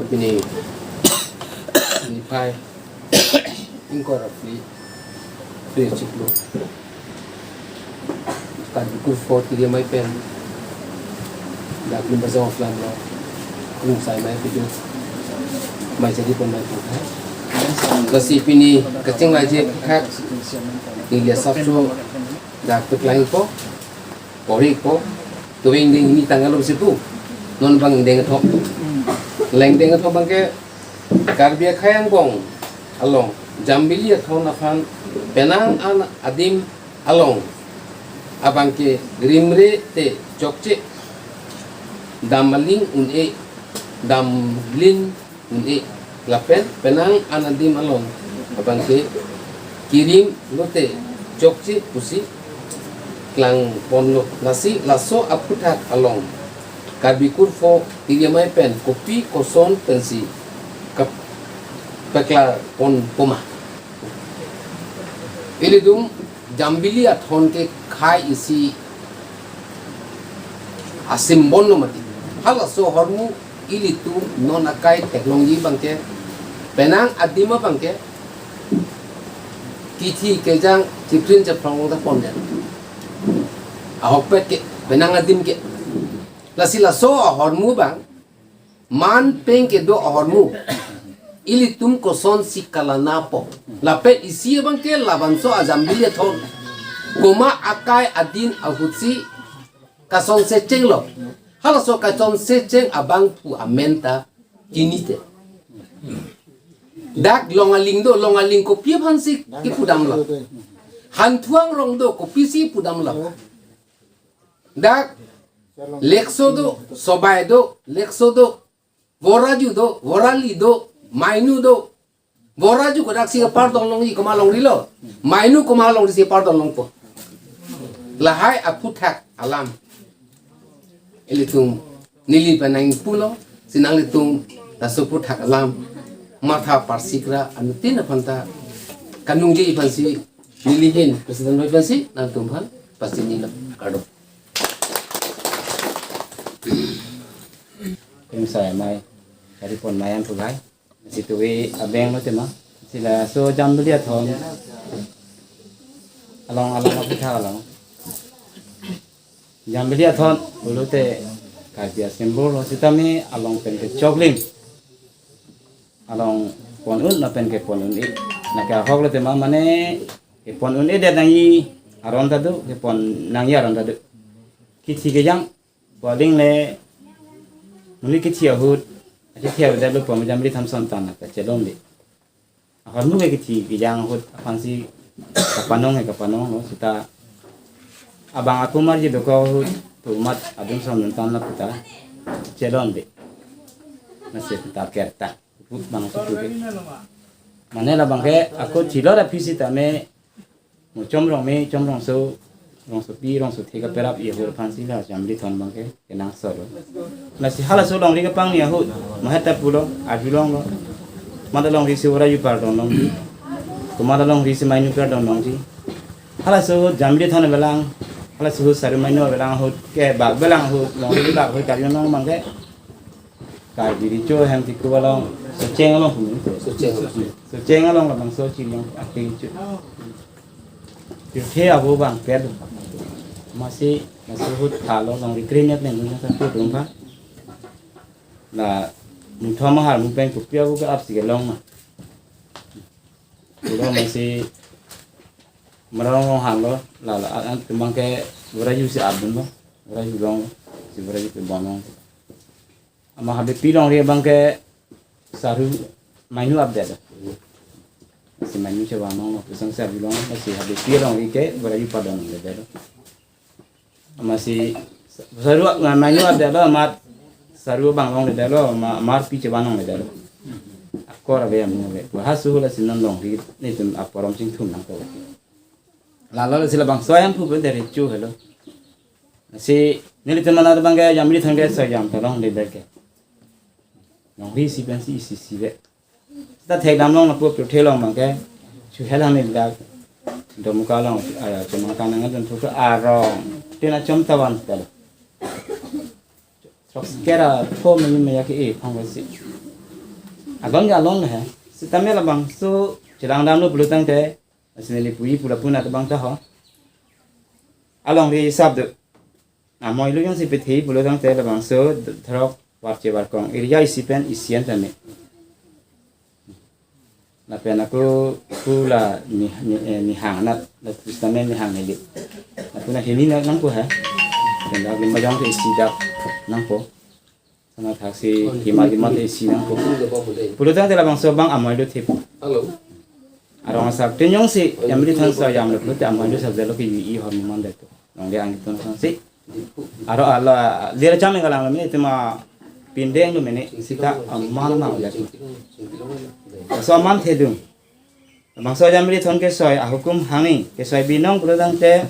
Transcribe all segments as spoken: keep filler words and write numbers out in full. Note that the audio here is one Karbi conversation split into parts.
Pini, niphai ingkoi ra phli, phli chiklo. Karbi Kurpho Tiri Amei pen dak Limbajong Aflam lo, Lungsai Amei pidu, mai jadi pon mai pun hai. Lasi pini kachinglai je khak, ingli asapso dak peklang po, pori po, tuwing ding ini tanggal lo sipu, non bang deng thok. Leng deng thok bang ke Karbi akhei angbong along Jambili Athon aphan penang an adim along abang ke rimre te chokche, dam aling un-e, dam lin un-e, lapen penang an adim along abang ke kirim lote chokche pusi klang ponlo. Lasi laso aphuthak along Karbi Kurpho Tiri Amei pen kopi koson pensi kap-, peklar pon poma. Ilitum Jambili Athon ke khei isi a-symbol lo mati. Halaso ahormu ilitum non akai theklongji bang ke, penang adim abang ke, kithi kejang chiprin chaphrong ta pon ya. Ahokpet ke, penang adim ke. Lasi laso ahormu bang, man pen kedo ahormu ilitum kosonsi kalana po. Lapen isi abang ke labangso a-Jambili Athon, komat akai adin ahutsi kasonse chenglo. Halaso kasonse cheng abangphu amen ta chinine. Dak Longaling do, Longaling kopi aphansi kipudamlo? Hanthuang Rong do, kopisi pudamlo? Dak Lekso do, Sobai do, Lekso do, Voraju do, Vorali do, Mainu do. Voraju kodaksi kepardon longji, komat longri lo? Mainu komat longrisi pardon longpo? Lahai aphuthak alam ilitum neli pen nangpulo, si nanglitum laso aphuthak alam matha parsikra anuttin aphanta kaningje aphansi neli ahin President Amei aphansi nangtumphan pachinilo, kardom. Lungsai Amei, Karbi pon mayan tugai. Situwi abeng lo tema. Lasi laso Jambili Athon along, along aphuthak along, Jambili Athon pulote Karbi a-symbol lo, sitame along pen ke choklim. Along pon un lapen kepon un-e. Lake ahok lo tema, mane kepon un-edet nangji aron ta do, kepon nangji aron ta do. Kithi kejang, pu aling le, monit kithi ahut, achithi ahut det lo pu Jambili Athon ason tan la kachelongle. Ahormu ke kithi kejang ahut aphansi kapanong he kapanong lo, seta abang akumar ji dokok ahut, pu mat adung som nontan la puta chelongle. Lasi puta kerta ahut bang suku ke. Mane labang ke ako chilor aphi sitame mo Chom Rongme, Chom Rongso, Rongsopi, Rongso the kaperap ahut aphansi la Jambili Athon bang ke kenangsot lo. Lasi halaso longri kapangni ahut, mahet ta pulo, arjulonglo. Komat alongrisi Voraju pardon longji, komat alongrisi Mainu pardon longji. Halaso Jambili Athon avelang, halaso Saru Mainu avelang ahut ke bak avelang ahut, longri bak ahut karjulong bang ke Karbi Recho ahem Diphu along, Socheng along pu. Socheng. Socheng along labangso chilong ate chu. Pirthe avo bang pet. Amatsi laso ahut thalo longri krenet ne nung sa tu dum pha. La Munthom Mahar mu pen kopi avo ke-apsi kelong ma. Pulo amatsi Marong Ronghang lo, la la an temang ke Voraju si abun lo. Voraju long, si Voraju ke bonong. Amat Habepi longri abang ke Saru Mainu apdet. Si Mainu chevang nong, pusang Saru long, si Habepi longri ke Voraju pardon longledet lo. Amatsi Saru, Mainu apdet lo, amat Saru bang longledet lo, ma, Marpi chevang longledet lo. Akor ave amu ave. Halaso ahut lasi non longri netum aporom chingthum nangkok. Lalo lasi labangso ahem pu pu dere chu helo. Si nelitum mana bang ke Jambili Athon ke soyam ta longledet ke. Longri isi pensi isi isi ve. Seta thekdam long lapu pirthe along bang ke chu helang neli dak Domuka along, aya, Chomangkang nang adun thu ke arong. Tin achom ta van ta lo. Throksikera pho meni maya ke e phang si. Abang ke along he. Sitame labangso chelang damlo pulo tangte, lasi neli puji pu lapu-an abang ta ho. Alongri hisap do. Amoi lo jongsi pethei pulo tangte labangso throk warche warkong area isi pen isi an tame. Lapen ako pu la ni, ni, eh, nihang anat, la sitame nihang neli. Lapu na hini na nangpo he. Lapen dak lima jong te isi dak nangpo. Sana thaksi hima lima te isi nangpo. Pulo tangte labangso abang amoi lo thepo. Halo. Arong asap tin jongsi Jamri Thon so jam lo pulote amoi lo asap jalo ke yu i hor numan depo. Nong dia angtun sangsi. Aro ala lira cham ni kalang lo mene tema pindeng lo mene sita aman ma udah. So aman thedung. Bangso Jamri Thon kesoi ahukum hangni kesoi binong pulo tangte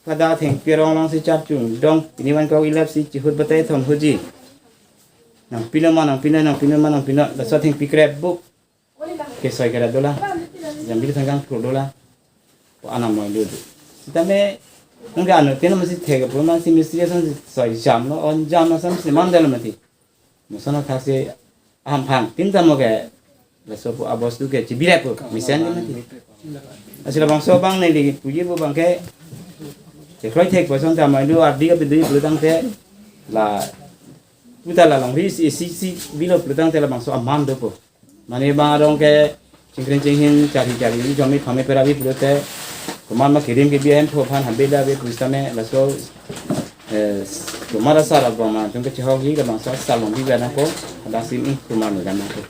pada thengpi arong alongsi charchung dong pini van kau ilap si chihut batai thom huji. Nang pino ma nang pino nang pino ma nang pino laso thengpi krep buk. Kesoi kera dola. Jamri Thon kangthur dola. Ko anam moi do. Sitame nang ke anu tena masi thega pulo masi mistri asonsi soi jam lo on jam asonsi mandal mati. Musana thasi ahamphang tin tamo ke laso pu abos tu ke chibirek pu mesen ke mati. Lasi labangso abang neli puji pu abang ke chekroi thek pu ason ta amoi lo ardi ke bidui pulo tangte la puta la longri isi isi bilo pulo tangte labangso aman dopo. Mane abang arong ke chingkring chinghin chari chari ni jomi phame peravi pulote. Komat ma kirim kebi ahemphu aphan habeda ave pusitame laso, eh, komat asar abang ma tung kechehok ji labangso asar longri ve nangpo. Hadak sim i komat lo nangpo.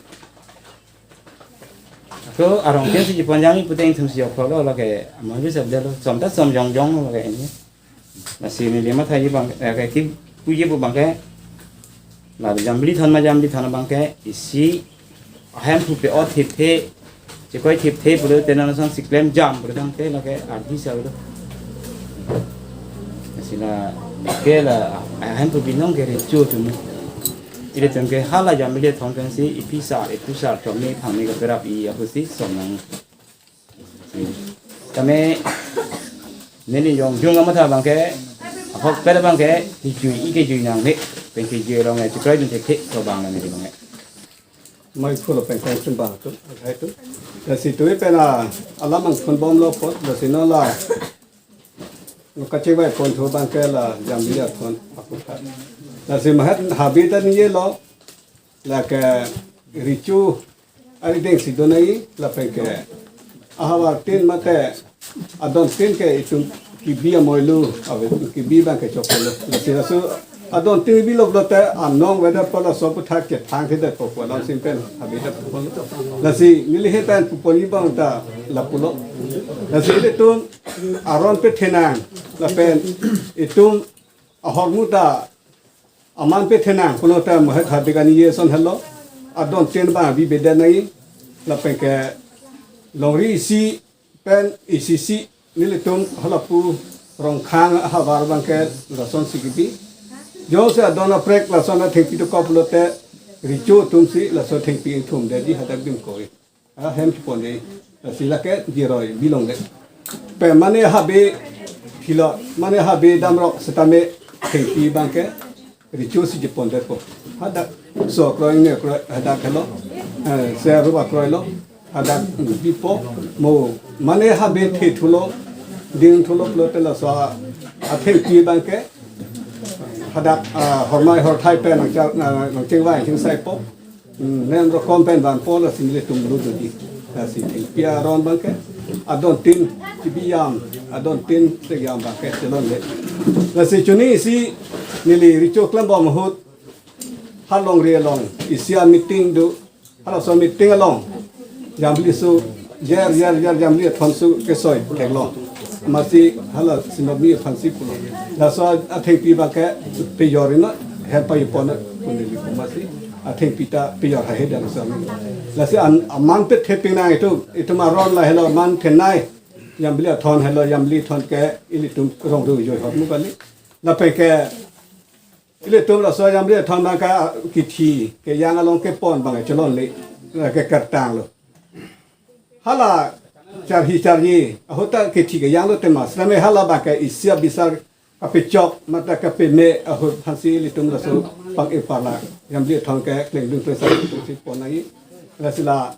To arong pen si jipon jami pute ingthum si okholo lake amoi lo asap jalo som ta som jong jong lo lake ini. Lasi neli mathaji abang, eh, ke kipuji pu abang ke la Jamri Thon ma Jamri Thon abang ke isi ahemphu pe-o thipthe, chekoi thipthe pulote nang sangsi klem jam pulo tangte lake ardi sa lo. Lasi la ke la ahemphu binong ke recho atum. Ilitum ke hala Jamri Thon pensi ipi sa ipu sa chomi phangmi kaperap i ahusi som nang. Tame neli jongjung amatha abang ke, ahok pera abang ke, hijui i kejui nangne, pen kejui along e, chikroi dun thekthek, to abang neli abang e. Mai phulo pen kangchun abang tu, hai tu. Lasi tu pen a, alam angthun bomlo apot, lasi non la, kachevai pon thu abang ke la, Jamri Thon aphuthak. Lasi mahat habe ta niyelo, lake recho arideng si donai lapen ke ahavar tin mate adon tin ke itum kebi amoi lo ave, kebi abang ke choklo. Lasi laso adon tin bilo pulote anong weather pala so aputhak kethang thedet po pu alam sim pen habe ta pupo. Lasi neli he pen puponji abang ta lapulo. Lasi ilitum aron pethenang lapen itum ahormu ta aman pethenang pulote mahet habe kani ye ason helo. Adon tin abang abi beda nai lapen ke longri isi pen isi si nelitum halapu Rongkhang ahavar abang ke lasonsi kebi. Jongsi adon aprek lason athengpi dokok pulote recho atumsi laso thengpi ingthum detji hadak dim koi. Ahem kipon de, lasi lake jiroi bilong de. Pe mane habe philo, mane habe damrok sitame thengpi abang ke recho si jipon detpo. Hadak so kroi ne kroi hadak helo, eh, se ruba kroilo, hadak bipo, mo mane habe the thulo, ding thulo pulote laso athengpi abang ke hadak, ah, hormai horthai pen nangchar, ah, nangchingvai chingsaipo. Hmm, nen rokom pen vanpo lasi nelitum lo doji. Lasi thengpi aron abang ke adon tin kebi jam, adon tin te jam abang ke chelongle. Lasi chini isi neli recho klembom ahut ha longri along isi a-meeting do, halaso meeting along Jamri so jer jer jer Jamri Thon so kesoi theklong. Masi hala Sinomi aphansi pulo. Laso athengpi abang ke pejor ina, hem pa ipon na, kunili ko masi athengpi ta pejor ha he dan sami. Lasi an, aman pethe pingnang itum, itum aron la helo aman thenai. Jamri Thon helo, Jamri Thon ke ilitum rong ru joi hot mu kali. Lapen ke ilitum laso Jamri Thon abang ke kithi kejang along kepon abang chelongle, ke kertang lo. Hala charhi charhi ahut ta kithi kejang lo tema. Sitame hala abang ke isi abisar kapechok mate kapeme ahut aphansi ilitum laso pang ipar la Jamri Thon ke klengdun klengsa si pon nai. Lasi la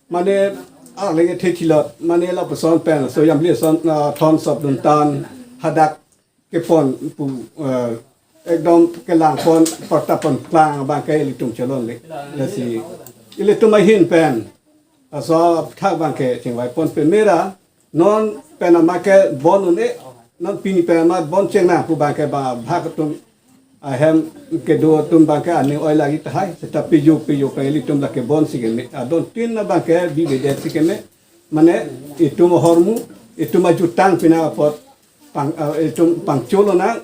mane arleng thethi lot, mane lapuson pen so Jamili Athon, ah, thon sop dun tan hadak kepon pu, eh, ekdom kelang pon, porta pon klang abang ke ilitum chelongle. Lasi ilitum ahin pen laso aphuthak abang ke chingvai pon peme ra, non pen amat ke bon un-e, non pini pen amat bon chengnang pu abang ke ba bhak atum ahem kedo atum abang ke aning oi lagi tahai, seta piju piju ke ilitum lake bon si keme, adon tin abang ke bibedet si keme, mane itum ahormu, itum ajutang pina apot pang, eh, itum pangchul lonang,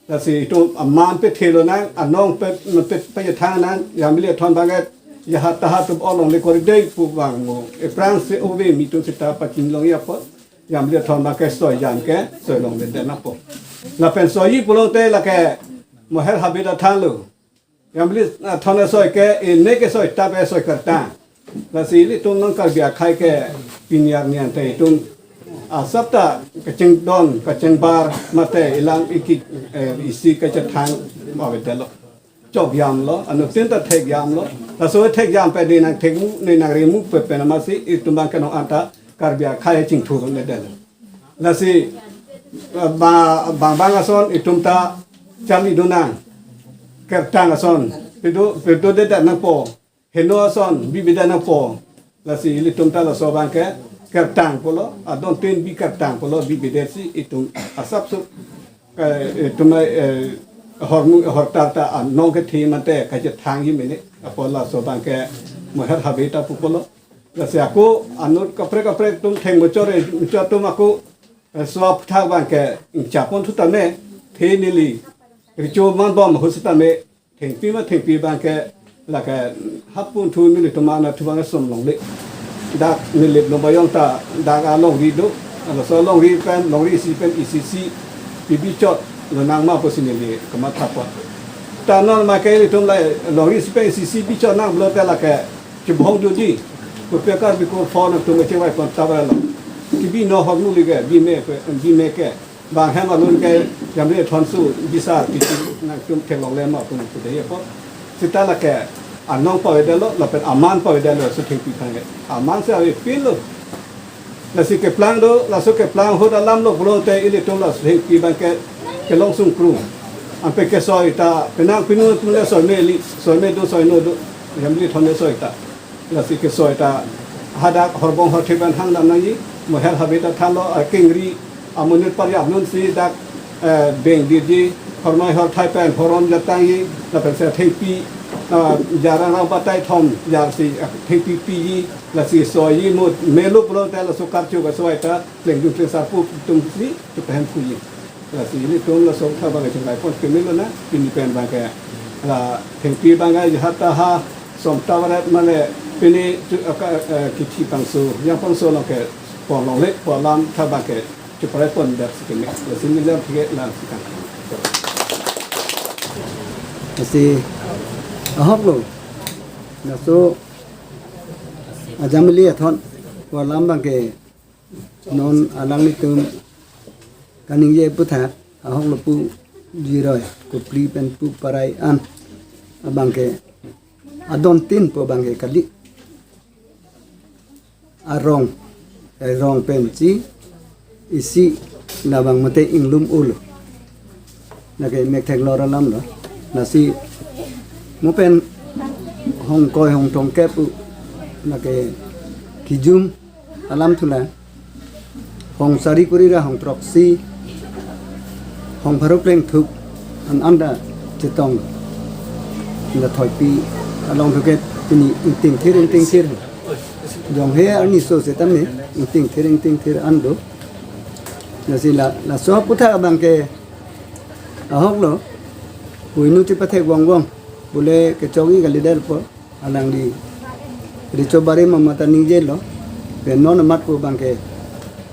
lasi itum aman pethe lonang, anong pe, pe, pethang nang, Jamili Athon abang ke jahat tahat atum olongle kori dei pu abang mo. Aphrangsi ove mi atum seta pachinglong ya apot, Jamili Athon abang ke soi jam ke soi longledet nangpo. Lapen soiji pulote lake Moher Habit athan lo. Jamili Athon asoi ke, ene ke soi tap asoi kertang. Lasi ilitum non Karbi akhei ke pini arni ante itum asap ta kachingdon, kachingbar, mate ilang iki, eh, isi kachethang avedetlo. Chok jamlo, anuttin ta thek jamlo. Laso thek jam pen ne nang thekmu, ne nang rimu pe pen amatsi itum abang ke non anta Karbi akhei chingthur ne del. Lasi, eh, ba, bang bang ason itum ta charli dun nang. Kertang ason, pedo, pedodedet nangpo. Heno ason, bibedet nangpo. Lasi ilitum ta laso abang ke kertang pulo, adon tin bi kertang pulo, bibedet si itum asap su, eh, itum, eh, hormu, hortar ta anong kethe mate kachethangji mene, apot laso abang ke Moher Habit ta pu pulo. Lasi ako anut kaprek kaprek atum theng bochor, eh, bochor atum ako, eh, so aphuthak abang ke ingchapon thu tame, the neli recho man bom ho sitame, thengpi ma thengpi abang ke lake hapun thu nelitum ana thu abang som longle. Dak neli lo bayong ta dak alongri do, laso longri pen, longri isi pen isi isi pibi chot lonang ma pusi neli kamatha pon. Ta non ma ke ilitum la longri isi pen isi isi bi chot nang pulote lake chubhong doji. Kopi akar bi ko phone atum chevai pon ta ba lo. Kibi no hormu li ke, bi me ke, bi me ke. Bang hem alun ke Jamili Athon su bisar kiti nangtum theklongle ma atum kude ye po. Seta lake anong pavedetlo, lapen aman pavedetlo, su thengpi thang ke. Aman si avepinlo. Lasi keplang do, laso keplang ahut alam lo pulote ilitum laso thengpi abang ke kelong sungkrung. Anpe kesoi ta, penang pinu atum le soi meli, soi me do, soi no do, Jamili Athon le soi ta. Lasi kesoi ta hadak horbong horthe pen hang dam nangji, Moher Habit athan lo, akengri, amonit paryap nunsi dak, eh, beng dirji, hornoi horthai pen horom jatangji, lapen se thengpi, ah, jar arong batai thom, jar si, eh, thengpi piji, lasi soiji mo melo pulote laso karcho kesoi ta, plengdun plengsar pu atum si, tu pehem puji. Lasi ilitum laso aphuthak abang chingvai pon peme lonang, pini pen abang ke, la thengpi abang ke jahat tahat, som ta varet mane, pini chu, aka, eh, kithi pangso, yang pangso along ke, pon longle, pon alam aphuthak abang ke, chuprai pondet si keme, lasi neli jam thike lang si kang. Lasi ahok lo, laso a Jamili Athon, pon alam abang ke, non alanglitum kaningje aphuthak, ahok lo pu jiroi, kopli pen pu parai an abang ke, adon tin pu abang ke kali. Arong, eh, rong pen si, isi labang mate inglum ulo. Lake mek theklor alam lo. Lasi mo pen hong koi hong tong ke pu, lake kijum alam thu la, hong sari kuri ra hong throksi, hong pharo plengthuk, an anda chetong, anda thoipi along thu ke pini ingting thir, ingting thir. Jong he arni so setame ingting thir, ingting thir an do. Lasi la, laso aphuthak abang ke ahok lo, puinu chepathek vong vong, pule kechokji kalidet po, alangli recho barim amat ta ningje lo, pen non amat pu abang ke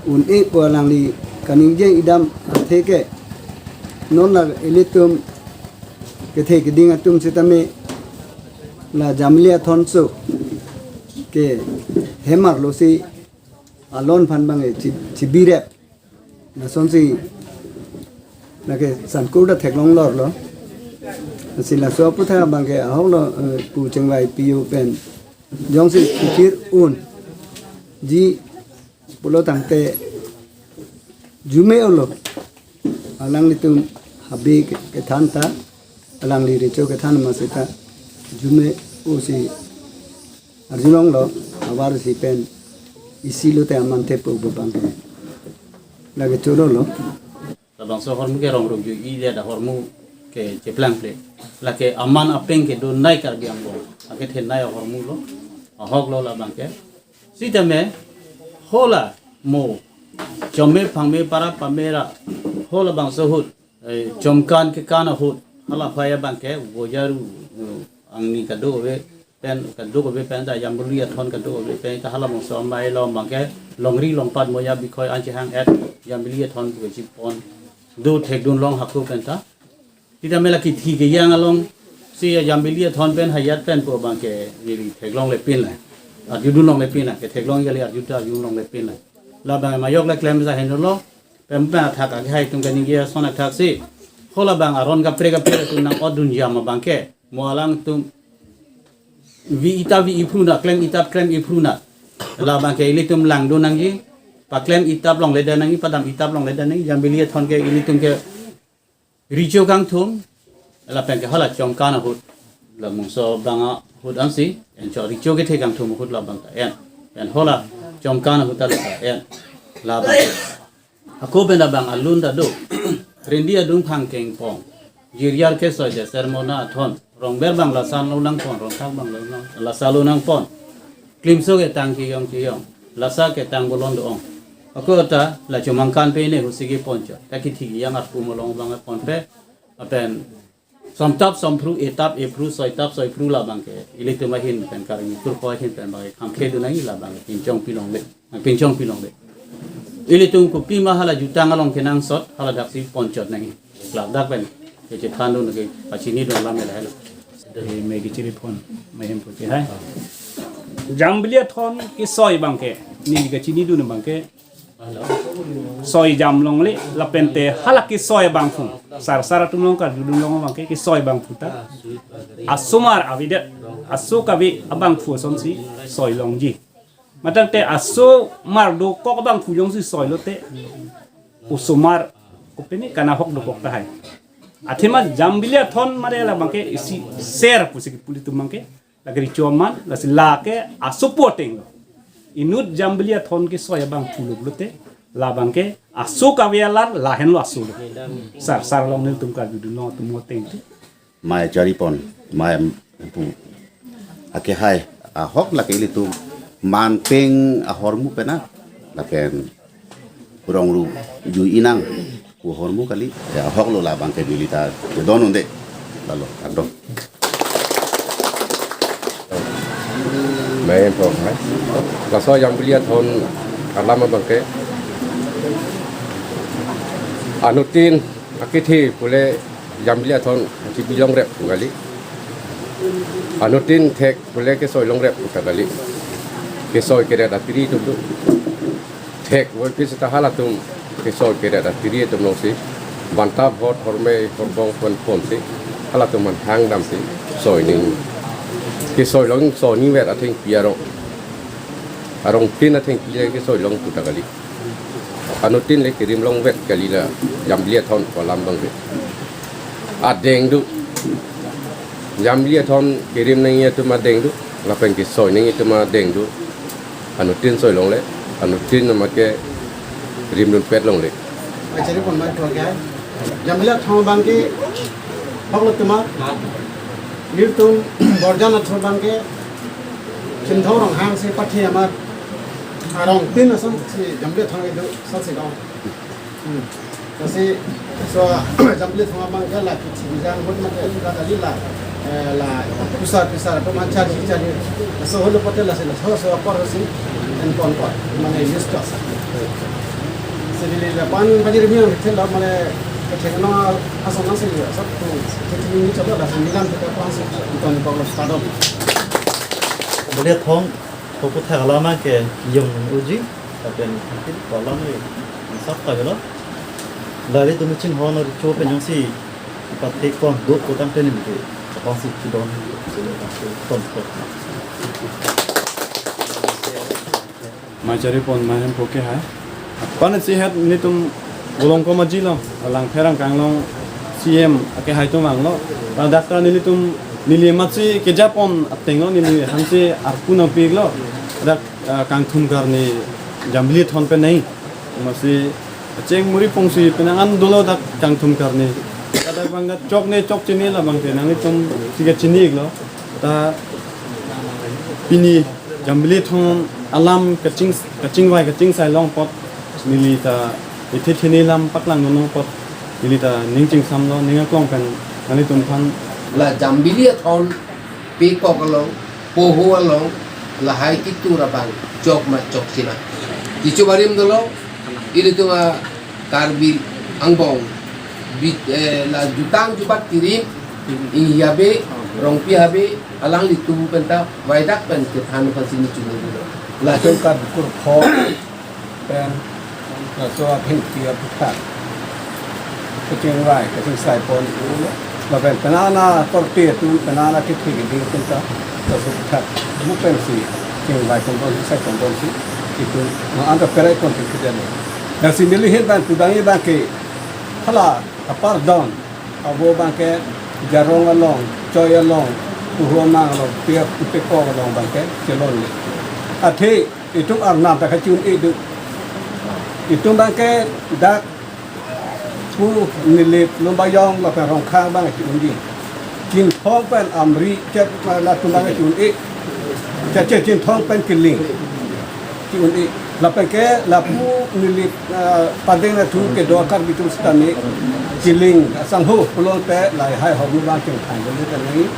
un-e pu alangli kaningje idam athe ke, non la ilitum kethe keding atum setame la Jamili Athon so ke hemar lo si alon aphan abang ke chi-, chibirep. Lasonsi lake sankur ta theklong lor lo. Lasi laso aphuthak abang ke ahok lo, eh, pu chingvai piyo pen Jongsi pikir unji pulo tangte arjume-olo. Alanglitum habe ke-, kethan ta, alangli recho kethan ma seta arjume-osi arjulonglo, abar si pen isi lote aman thepo bobang. Lake choro lo. Labangso ahormu ke rong ruk ju-i le ahormu ke cheplangple. Lake aman apeng kedo nai Karbi Anglong. Ake the nai ahormu lo. Ahok lo labang ke. Sitame hala mo chome phangme para pamera halabangso ahut, eh, chomkan kekan ahut, hala phai abang ke vojaru, eh, angni kadokave pen, kadokave pen ta Jambili Athon kadokave pen ta hala mongso amei lo abang ke longri longpat moya bikhoi anchehang et Jambili Athon pu kachipon do thekdun long hako pen ta. Sitame la kithi kejang alongsi Jambili Athon pen hayat pen pu abang ke neli theklongle pin la. Arjudun longle pin la. Ketheklong jali arju ta arjulongle pin la. Labang majok le klem sa henlo. Pen pen athak akhai atum kaningje ason athak si. Halabang aron kaprek kaprek atum nang-otdun jam abang ke. Mo alangtum vi-i ta vi-i phru na, klem-i ta klem-i phru na. Labang ke ilitum langdun nangji. Paklem-i ta longle dan nangji, padam-i ta longle dan nangji. Jambili Athon ke ilitum ke recho kangthum, lapen ke hala chomkan ahut, la mongso abang ahut ansi, encho recho kethe kangthum ahut labang ta en, en hala chomkan ahut ta la ta en, labang. Ako pen labang alun ta do, rindi adung phang kengpong, jiryar kesoi de sermona athon, rongber abang lasan lo nangpon, rongthak abang lo nang, lasa lo nangpon. Klimso ketang kiyong kiyong, lasa ketang bolon do-ong. Ako ta la chomangkan pe ne husi kepon cho. Ta kithi kejang arpu molong abang ponpe. Apen somtap somphru, etap ephru, soitap soiphru labang ke. Ilitum ahin pen Karbi Kurpo ahin pen abang ke kham khedun nangji labang ke pinchong pilongle. Pinchong pilongle. Ilitum kopima hala jutang along kenangsot, hala daksi ponchot nangji. Ladak pen kechethandun ke pachinidun alam lahelo. Dei me kechiri phone, me hem putih hai. Jambili Athon kesoi abang ke, neli kachinidun abang ke. Soi jam longle, lapen te hala kesoi abangphu. Sar sar atum along karjudun long abang ke, kesoi abangphu ta. Asomar avedet, aso kave abangphu asonsi soi longji. Matang te asomar dokok abangphu jongsi soi lote, osomar kopine kana ahok dokok tahai. Athema Jambili Athon mare labang ke isi ser pusi kepuli atum abang ke, lake recho aman, lasi lake aso pu ateng lo. Inut Jambili Athon kesoi abangphu lo pulote, labang ke aso kave alar lahenlo aso lo. Sar sar along nelitum karjudun long atum ateng te. Mai chari pon, mai pu. Ake hai, ahok lake ilitum manpeng ahormu pena, lapen rong ruk ju-i nang pu ahormu kali, ya ahok lo labang ke neli ta don unde, lalo, kardom. Mai pon, hai. Laso Jambili Athon alam abang ke. Anuttin akethe pule Jambili Athon chipi longrep pu kali. Anuttin thek pule kesoi longrep pu ta kali. Kesoi keret atiri atum do. Thek voi pis ta halatum kesoi keret atiri atum alongsi. Banta bhot hormei horbong pon ponsi. Halatum man hang damsi. Soi ning. Kesoi long soi ning vet athengpi arong. Arongtin athengpi le kesoi long pu ta kali. Anuttin le kerim longvet kali la Jambili Athon pu alam abang ke. Adeng do. Jambili Athon kerim nangji atum adeng do. Lapen kesoi nangji atum adeng do. Anuttin soi longle. Anuttin nama ke rimdunpet longle. Achari pon mai thok ya. Jambili Athon abang ke ahok lo athema. Nelitum Borjan Athon abang ke Chinthong Ronghang si pathi amat arongtin asonsi Jambili Athon kedo sasi dong. Hmm. Lasi so Jambili Athon abang ke la kithi kejang ahut mate la kali la, eh, la kusar kusar atum man charli charli. So holo pote lasi laso so apor si en pon pon mane use to asa. Sibili la pan pajir mi ang thelo mane kethek no asong nang sibili asap tu kethek ni chalo lasi nilam kita pan si ton pon start up. Jambili Athon, ko puthak alam ke yong uji, tapi nanti kolam ni sap ta gelo. Lari tu michin hon ri cho pen jongsi pathek pon do ko tangte ni mungkin. Kapang si chidon, si ton pon. Maichari pon mahem poke hai. Aphan si het nelitum Bolongkom aji along, Langpher angkang along C M akehai atum vanglo. Ladak ta nelitum neli amatsi kejapon ateng lo, neli aphansi arpu nangpiklo. Dak, ah, kangthum karni Jambili Athon pen nai. Amatsi cheng muri pongsi penang an dolo dak kangthum karni. Ladak abang ta chok ne chokche ne labang te nanglitum si kachini iklo. Ta pini Jambili Athon alam kaching, kachingvai kachingsai long apot neli ta ithe thene alam paklang nong apot neli ta ning chingsamlo, ning aklong pen nanglitum aphan. La Jambili Athon pekok along, poho along, lahai kitur abang chok ma chokche ma. Ichu barim dolo, ilitum a Karbi angbong, bit, eh, la jutang jubat kirim, inghi abe, Rongpi abe, alanglitum penta, vaidak pen kethan aphansi neli chunung dolo. La Lapen Karbi Kurpho pen, laso athengpi aputhak kachingvai kachingsai pon, lapen penang an akorte atum, penang an akethe keding atum ta, laso aputhak bu pensi chingvai pon ponsi, sai pon ponsi, itum non anta perai pon thekthedet. Lasi neli ahin abang pudamji abang ke, hala apar don abo abang ke jarong along, choi along, poho amang along, pia pekok along abang ke chelonle. Athe itum arnam ta kachi-un-e do. Itum abang ke dak pu Nilip, Lumbajong lapen Rongkhang abang kachi-un-e. Chinthong pen Amri chet latum abang kachi-un-e. Chet chet Chinthong pen Kiling kachi-un-e. Lapen ke lapu Nilip, ah, padeng atum kedo Karbi atum sitame Kiling asangho pulote lahai ahormu abang chingthang dele tame,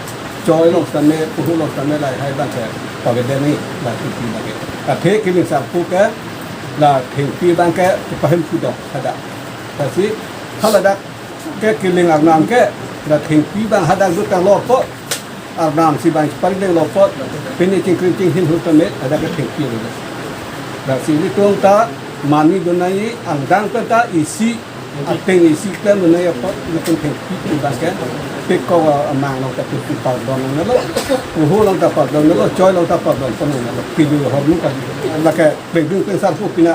choi along sitame, poho along sitame lahai abang ke paveden nangji, la thengpi abang ke. Athe Kiling sarpo ke la thengpi abang ke pahem pudok hadak. Lasi haladak ke Kiling arnam ke la thengpi abang hadak dotanglo apot, arnam si abang chepari denglo apot, pini chingkring chinghin ahut tame hadak ke thengpi lo. Lasi ilitum ta mani dun nangji, angdeng pen ta isi, ateng isi klem dun nangji apot, ilitum thengpi abang ke pekok amang along ta pu pardon nangnelo, poho along ta pardon nangnelo, choi along ta pardon pon nangnelo, kedo ahormu ta, la ke plengdun plengsarpo pina,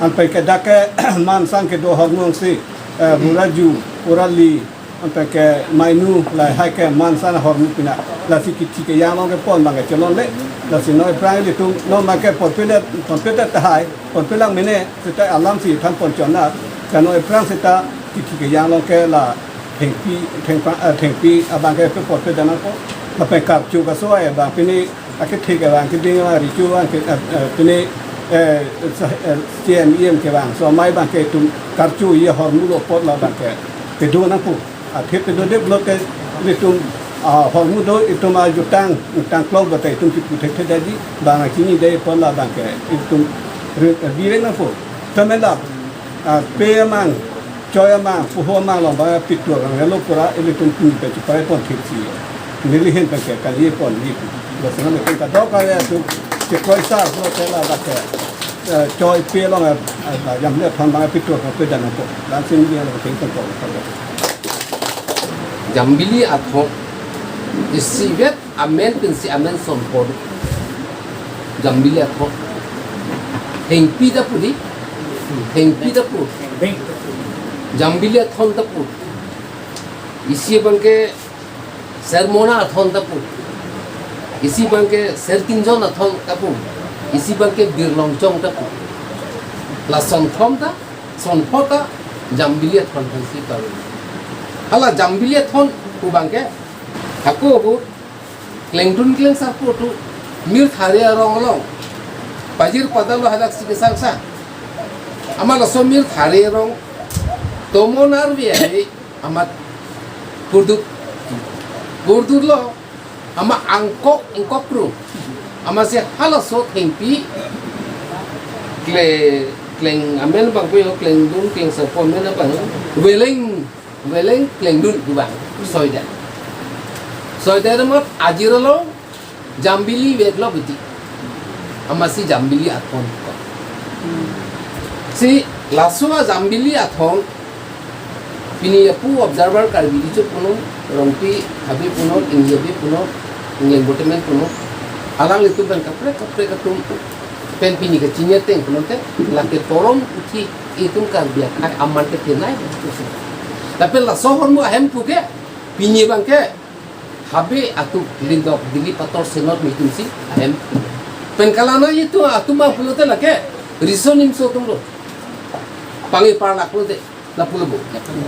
anpen ke dak ke mansan kedo ahormu si, eh, Buraju, Urali, anpen ke Mainu, lahai ke mansan ahormu pina. Lasi kithi kejang along ke pon abang ke chelonle. Lasi non aphrang ilitum non abang ke ponpedet, ponpedet tahai, ponpelang mene seta alam si than pon chonat. Ka non aphrang seta kithi kejang along ke la thengpi, thengpa, eh, thengpi abang ke ponpedet nangpo. Lapen karcho kaso ai abang pini akethe ke abang keding abang, recho abang ke, eh, eh, pini, eh, sa-, eh, C M, E M ke abang, so amei abang ke itum karchoji ahormu lo apot la abang ke pedo nangpo. Athe pedodet pulote ilitum, ah, ahormu do, itum ajutang, jutang klok pulote itum kipu thekthedetji, abang chinidetji apot la abang ke itum re-, bireng nangpo. Tame la, ah, pe amang, choi amang, poho amang along abang pitur nangnelo pura, ilitum pini pen cheparai pon thiksi. Neli ahin pen ke kali ponji. Lason ilitum kadokave atum chekroisar pulote la abang ke, eh, choi pe along, eh, eh, Jambili Athon abang pitur ponpedet nangpo. Lason neli along thengpi ponpo. Jambili Athon isivet amen pensi amen sonpor. Jambili Athon. Thengpi ta pu di. Thengpi ta pu. Jambili Athon ta pu. Isi abang ke Sermona Athon ta pu. Isi abang ke Serkinjon Athon ta pu. Isi abang ke Birlongchong ta pu. La sonthom ta, sonpho ta Jambili Athon aphansi paru. Hala Jambili Athon pu abang ke hako ahut klengdun klengsarpo atum mir thare arong along pajir padalo hadak si kesangsa. Amat laso mir thare arong tomon arve ave amat purdut. Purdutlo amat angkok ingkok ru. Amatsi halaso thengpi kle-, kleng amen abang puyo, klengdun klengsarpo amen abang Weleng, Weleng klengdun pu abang soidet. Soidet amat ajirlo Jambili vetlo beti. Amatsi Jambili Athon. Si laso a Jambili Athon pini apu observer Karbi Riso punon, Rongpi abe punon, Inghi abe punon, Ingleng Botemen punon, alanglitum pen kaprek kaprek atum Pen pini kachini ateng pulote, lake porom uthi itum Karbi akhei aman ke tenai. Lapen laso ahormu ahemphu ke, pini abangke, habe atum Lindok Dili Pator Senot mitum si ahem. Pen kalana itum atum ma pulote lake, riso nimso atum lo. Pangni parlak pulote, lapulo bo,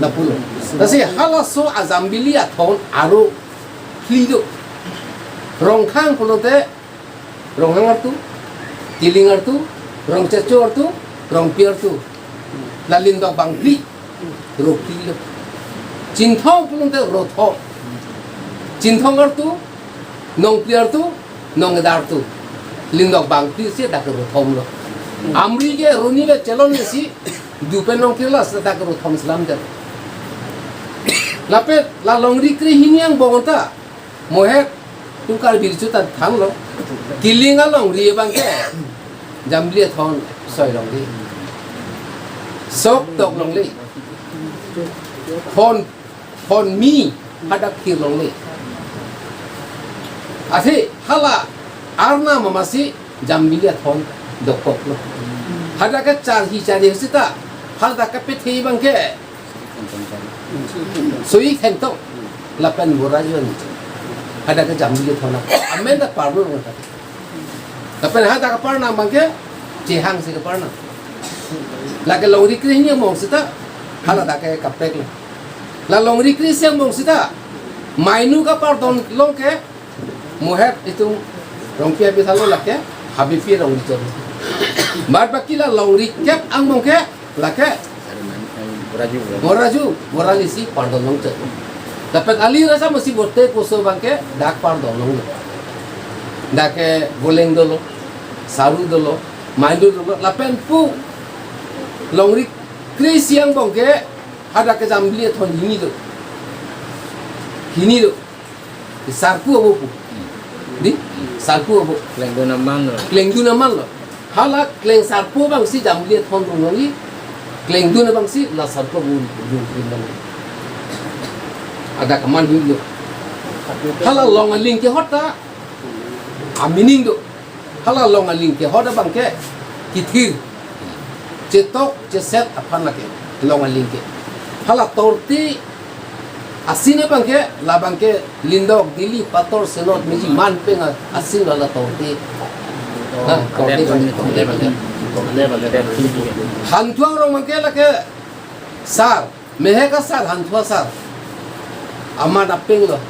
lapulo. Lasi halaso a Jambili athon aro phli do. Rongkhang pulote, Ronghang artu, Tiling artu, Rongchecho artu, Rongpi artu. La Lindok bangphli, ro phli lo. Chinthong pulote ro thong. Chinthong artu, Nongphli artu, Nongeda artu. Lindok bangphli si dak ro thong lo. Amri ke roni le chelon le si, dupen Nongphli la si dak ro thong selam jar. Lapen la longri kre hini angbong ta, mohet, tum Karbi richu ta thanlo. Tiling alongri abangke, Jambili athon soi longle. Sok tok longle. Hon, hon mi hadak thir longle. Athe hala arna mamasi Jambili athon dokok lo. Hadak ke charhi charhi sita, hadak ke pethe abangke, Sui Thentong. Lapen Boraju an. Hadak ke Jambili athon. Amen dak parlo nang ta. Lapen hadak parnam abangke, Chehang si ke parnam. Lake longri kre hini angbong sita, hala dak ke kaprek lo. La longri kre isi angbong sita, mainu kapardon long ke, mohet itum Rongpi api thalo lake, habipi rong dichon. Bad baki la longri kep angbong ke, lake, Boraju, Boraju, Borali si pardon long chot. Lapen ali rasa masi bote koso abangke, dak pardon long. Dak ke Goleng dolo, Saru dolo, Maindu dolo, lapen pu longri kre isi angbong ke, hadak ke Jambili athon hini do. Hini do. Sarpo abo pu. Di? Sarpo abo. Klengdun aman lo. Klengdun aman lo. Hala kleng sarpo abangsi Jambili athon rong longle. Klengdun abangsi la sarpo abo rong rong longle. Hadak aman hini lo. Hala long aling kehot ta, a meaning do. Hala long aling kehot abangke, kithir. Chetok, cheset aphan lake, long aling ke. Hala torti asin abangke, labangke Lindok Dili Pator Senot meji man peng asin lo la torti. Ha, torti. Hanthuang rong abangke lake sar, mehek asar, hanthu asar. Amat apeng lo,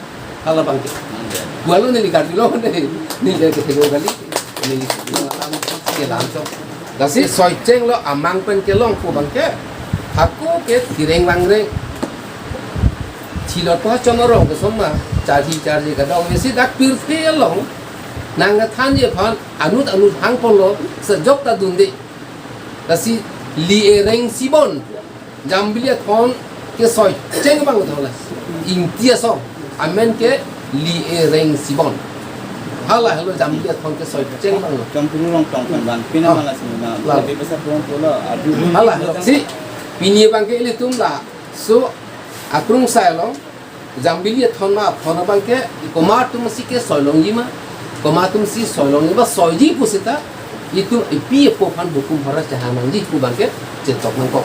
hala abangke. Walu neli kardilo, neli, neli ke tego kali, neli ke lamchok. Lasi soicheng lo amang pen kelong pu abangke, hako ke thireng vangreng. Thilot pa chon arong ke soma, charhi charhi kadokave si dak pirthe along, nangkethanji aphan, anut anut hangpon lo, sejok ta dunde. Lasi li-e reng sibon. Jambili athon ke soicheng abang thon la. Ingti asong. Amen ke li-e reng sibon. Hala helo Jambili athon ke soicheng abang lo. Chongpulu long tongpon van pina Ah. mala sini na. Lalo. Tapi pasal pulang pula. Aduh. Hala helo. Si, pini abangke ilitum laso akrung sai lo. Jambili athon ma athon abangke, komat atum si ke soi longji ma, komat atum si soi longji ma, soiji pusita, itum epi epo aphan hukum hora chehang nangji pu abangke, chetok nangkok.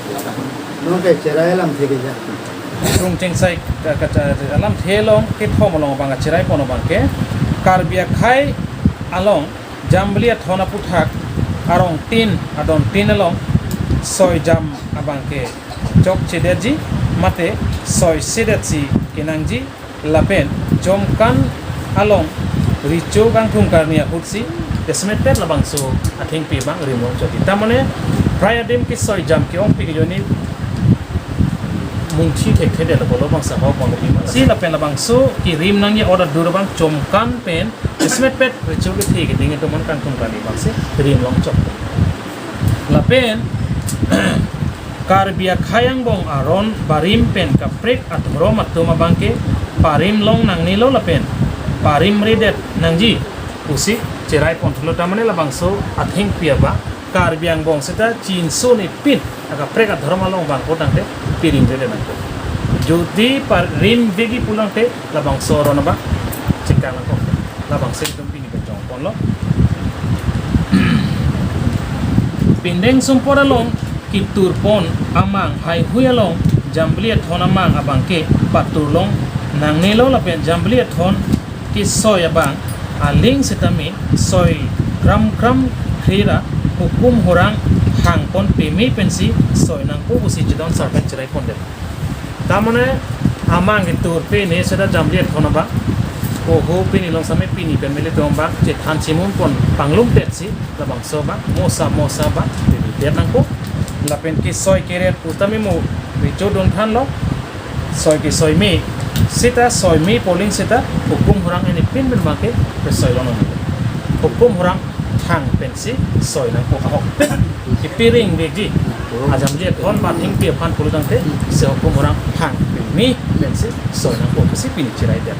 Nonke cherai alamthe keja. Krung Chengsai ka, ka, ka, alamthe along kethom along abang cherai pon abangke, Karbi akhei along Jambili athon aphuthak arong tin adon tin along soi jam abangke chokchedetji mate soisedet si kenangji lapen Chomkan along recho kangthum karni ahut si desmet pet labangso athengpi abang rimlong chotji. Tamane prai adim ke soi jam ke-ongpi ke joni mungthi thekthedet lo, labangso ahok pon pi ma. Si lapen labangso kerim nangji order dur abang Chomkan pen desmet pet recho kethe keding atum an kangthum karni abangsi rimlong chok. Lapen Karbi akhei angbong aron barim pen kaprek adhorom atum abangke parim long nangnelo lapen parimredet nangji pusi cherai pon thulo. Tamane labangso athengpi abang Karbi angbong seta chinso ni pin akaprek adhorom along abang ko tangte pirimredet nangkok. Jodi parimvekji pulangte labangso aron abang chingkang nangkok. Labangso itum pini kejong ponlo. Pindeng sumpot along ketur pon amang haihui along Jambili Athon amang abangke patur long nangnelo lapen Jambili Athon kesoi abang aling sitame soi kram kram kre ra hukum hurang hang pon peme pensi soi nangpo pusi chedon sarpen cherai pondet. Tamane amang ketur pene seta Jambili Athon abang. Oho pini long same pini pen mele tong abang chethan chimun pon panglum tet si labangso abang mosa mosa abang pini tet nangpo. Lapen kesoi keret putame mo recho dun than lo. Soi kesoi me seta soi me polling seta hukum hurang ini pin pen abangke pesoi long nang. Hukum hurang hang pensi soi nangpo ahok pen. Kipiring begi. Ajambili Athon ba thengpi aphan pulotangte se hukum hurang hang peme pensi soi nangpo pusi pini cherai tet.